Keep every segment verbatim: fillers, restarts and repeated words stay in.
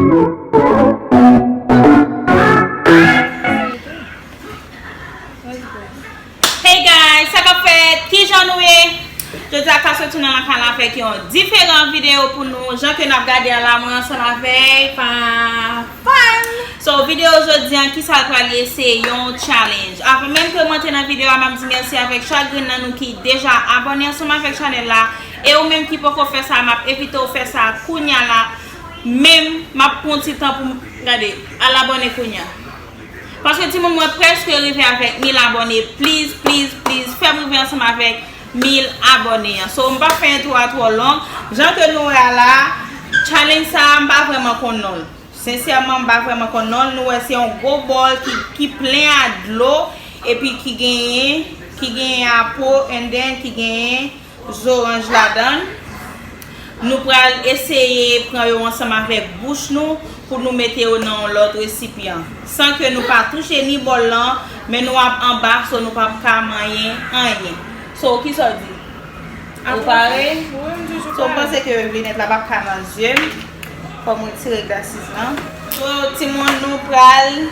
Hey guys, sa k ap fèt? Kijan nou ye? Jodi a ka soti nan lakay la avèk yon diferan videyo pou nou. Jan ke n ap gade a la, mwen ansanm avèk Fafan. So, videyo jodi an, kisa l pral ye? Se yon challenge. Avan menm ke m antre nan videyo a, m ap di mèsi avèk chak grenn nan nou ki deja abòne ansanm avèk chanèl la. E ou menm ki poko fè sa, m ap envite w fè sa kounya la. Menm, m ap pran ti tan pou m, gade, al abòne kounya. Paske timoun mwen prèske rive avèk mil abòne. Please, please, please, fè m rive ansanm avèk mil abòne an. So, m pa fè entwo a twò long. Jan ke nou wè a la, challenge sa a, m pa vrèman konn non l. Sensèman, m pa vrèman konn non l. Nou wè, se yon gwo bòl ki, ki plen a dlo, epi ki genyen, ki genyen apo, and then ki genyen zoranj ladan l. Nou pral eseye pran yo ansanm avèk bouch nou pou nou mete yo nan yon lòt resipyan, san ke nou pa touche ni bòl lan, men nou ap anba, so nou p ap ka manyen anyen. So, kisa w di? Ou pare? Wi, m toujou pare. So, m panse ke linèt la p ap ka nan zye m. Fò m retire glasiz lan. So, timoun, nou pral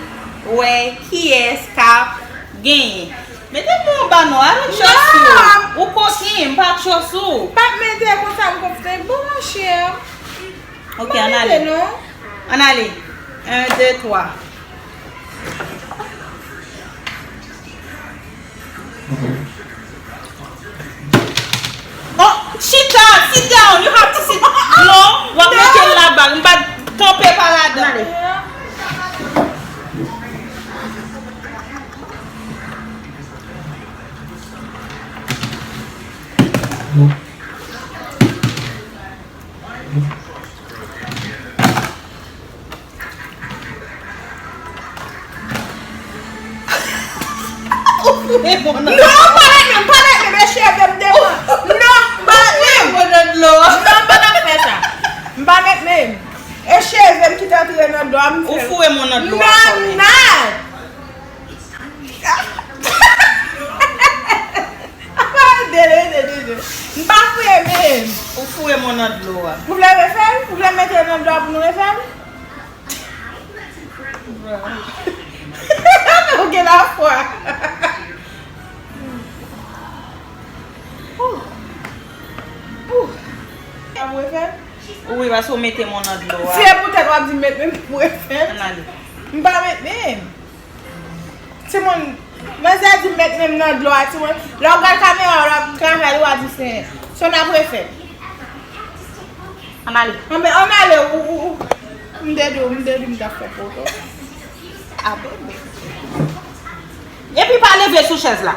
wè kiyès k ap genyen. Mete men w anba non, I don't trust you. Non! Ou koken, m pa trust ou. Pa mete konsa, m konfte. Bon, monchè. Ok, ann ale. Pa mete non. Ann ale. Un, deux, trois. Oh, chita, sit down, you have to sit. Non, w ap mete l laba, m pa kanpe pa ladan. Ann ale. Ou foure mwen nan... Non, pa met men, pa met men, men cheve m devan. Non, pa met men. Ou foure mwen nan dlo a. Non, m pa t ap fè sa. M pa met men. E cheve m ki t antre nan dlo a, m fè. Ou foure mwen nan dlo a, non, non. Apa, dele, dele, dele. M pa fouye men. Ou foure mwen nan dlo a. Ou vle refè l? Ou vle mete nan dlo a pou nou refè l? Ou gen lafwa. Ap refè l? Wi, paske ou mete men w nan dlo a. Se poutèt w ap di m met men pou refè l. Ann ale. M pa met men. Timoun, manzè di m met men m nan dlo a, timoun. Lè w gad kamera, lè w ap travay, w a di se, se yon ap refè. Ann ale. Ann, ann ale, ou, ou, ou. M te di w, m te di w m t ap fè poto. A bebe. Epi pa leve sou chèz la.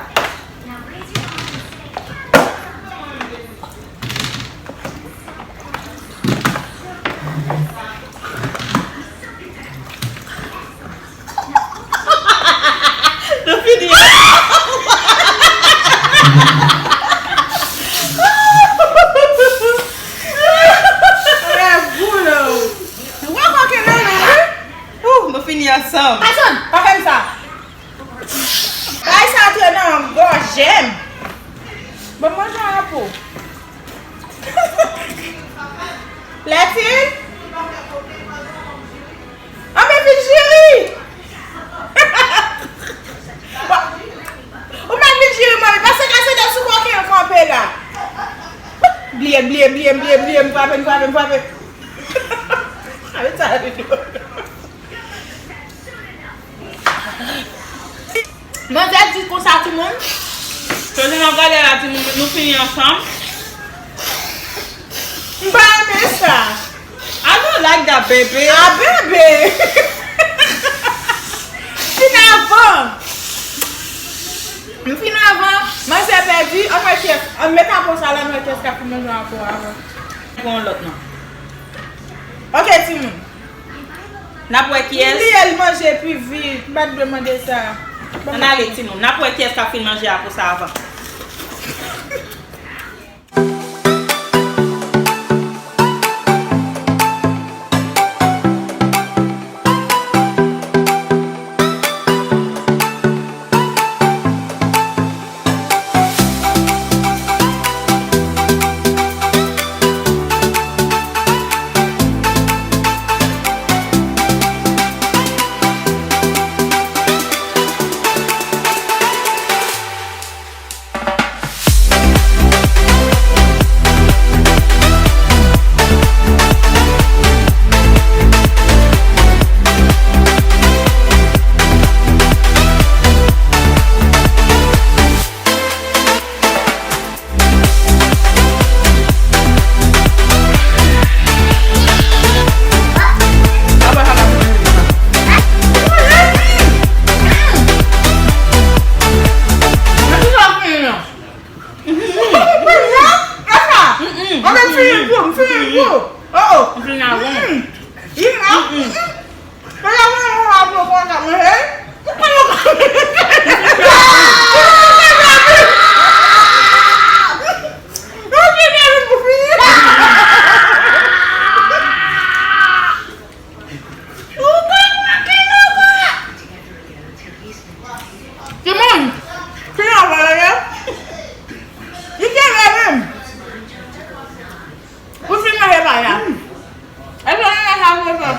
Nou fini. Rèv gou la. Ou wè koken nan men, wi. Ouh, nou fini ansanm. Atann, pa fè m sa. Bay sa antre nan gòj m. Ban m manje a pou. Lèti? Anben vin jiri! Ou mèt vin jiri, manmi, paske ka se de sou koken an kanpe la. Bliye, bliye, bliye, bliye, bliye, m frape, m frape, m frape. Avè sa, avè sa. Manzè di konsa, timoun. Kote n ap gade la, timoun, nou fini ansanm. M pa renmen sa. I don't like that, baby. A bebe. Fin avan. M fin avan. Manzè pèdi. Ann wè kiyès. Ann met apo sa la, ann wè kiyès k ap fin manje apo avan. Pran lòt non. Ok, timoun. N ap wè kiyès. M bliye l manje pi vit. M pa t dwe mande sa. Ann ale, timoun. N ap wè kiyès k ap fin manje apo sa avan. Oh, oh. Li nan won. Li nan won. Kòman ou ap pran kontak mwen, hey? Ou pa yo ka. Ou vin pou fini. Ou pa manke logo. Timoun, fini avè yo. Li te lè menm. Ou fin manje pa la. E sa nan sa pou sa.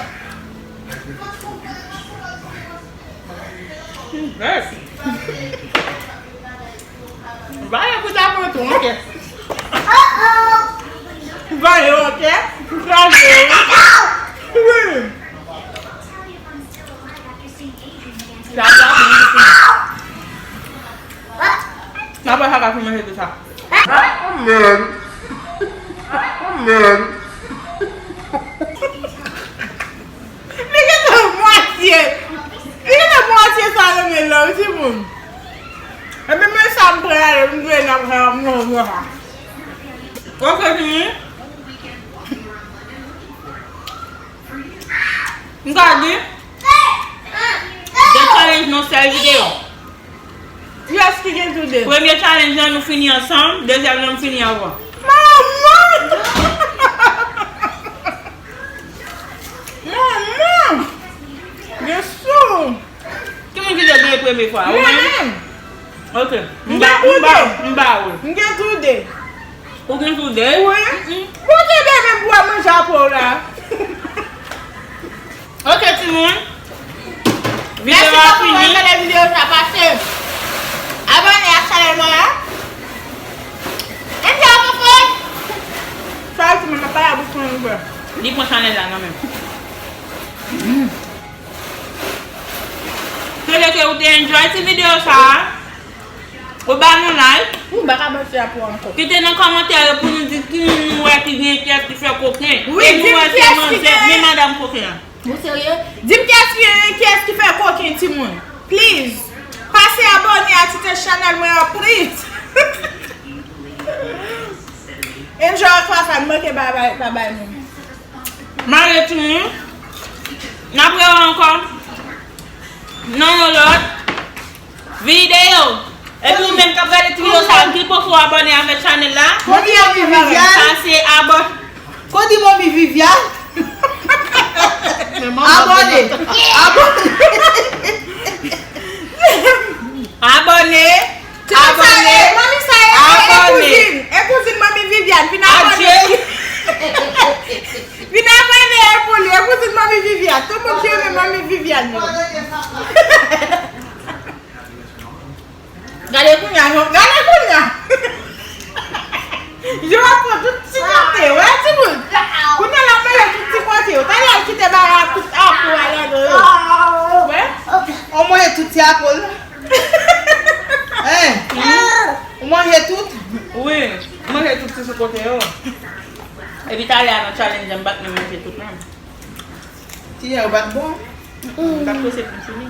Yes. Ba yo pou ta pran tou, ok. Ba yo, ok. Kraze yo. Wi. Sa, sa, sa. N ap wè sa ka fin manje tou sa. Amen. Amen. Li gentan mwatye. Li gentan mwatye sa nan men l la, wi, timoun. Epi men sa m prale, m dwe n ap fè yon manje sa. Ok, timoun. M ka di, de challenge nan sèl videyo. Kiyès ki gen tou de? Premye challenge lan, nou fini ansanm. Dezyèm lan, m fini avan. Manman! Manman! Gen sou! Ki moun ki te genyen premye fwa? Ou menm? Mwen menm. Ok. M ba, m ba, m ba ou. M gen tou de. Ou gen tou de? Wi. Mm-mm. Bon, te bebe pou w manje apre w la. Ok, timoun. Videyo a fini. Mèsi pou w gade videyo sa, pase abòne ak chanèl mwen an. Enjoy, fofo. Sa, timoun, nan pale a bouch mwen ouvè. Li pran chanèl la nan men m. Swete ke ou te enjoy ti videyo sa a. Ou ba nou like. Ou ba ka bati a pou ankò. Kite nan kòmantè yo pou nou di ki moun nou wè ki gen kès ki fè koken. Wi, e nou wè se manzè, men madanm koken an. Ou serye? Di m kès ki gen kès ki fè koken, timoun. Please. Pase abòne a ti chanèl mwen an, please. Enjoy ak Fafa, m manke pa bay, pa bay nou. Mare timoun. N ap rewè ankò nan yon lòt videyo. Epi ou menm k ap gade ti videyo sa a, ki poko abòne avèk chanèl la, pase abòne. Kodi manmi Viviane? Abòne. Abòne. Abòne. Abòne. Manmi sa e, e, e kouzin. E kouzin manmi Viviane. Vin abòne. Vin abòne e pou li. E kouzin manmi Viviane. Tout moun ki renmen manmi Viviane yo. Gade kounye a, non. Gade kounye a. Yo ap pran tout ti kote, wè, timoun. Kounye a, l ap mele tout ti kote yo. Talè al kite bagay ak tout apou a ladan yo. Wè? Ou manje tout ti apou la? Hein? Ou manje tout? Wi, manje tout ti sou kote yo. Epi talè a nan challenge, m pa t menm manje tout, non. Ti yo bat bon. M t ap prese pou m fini.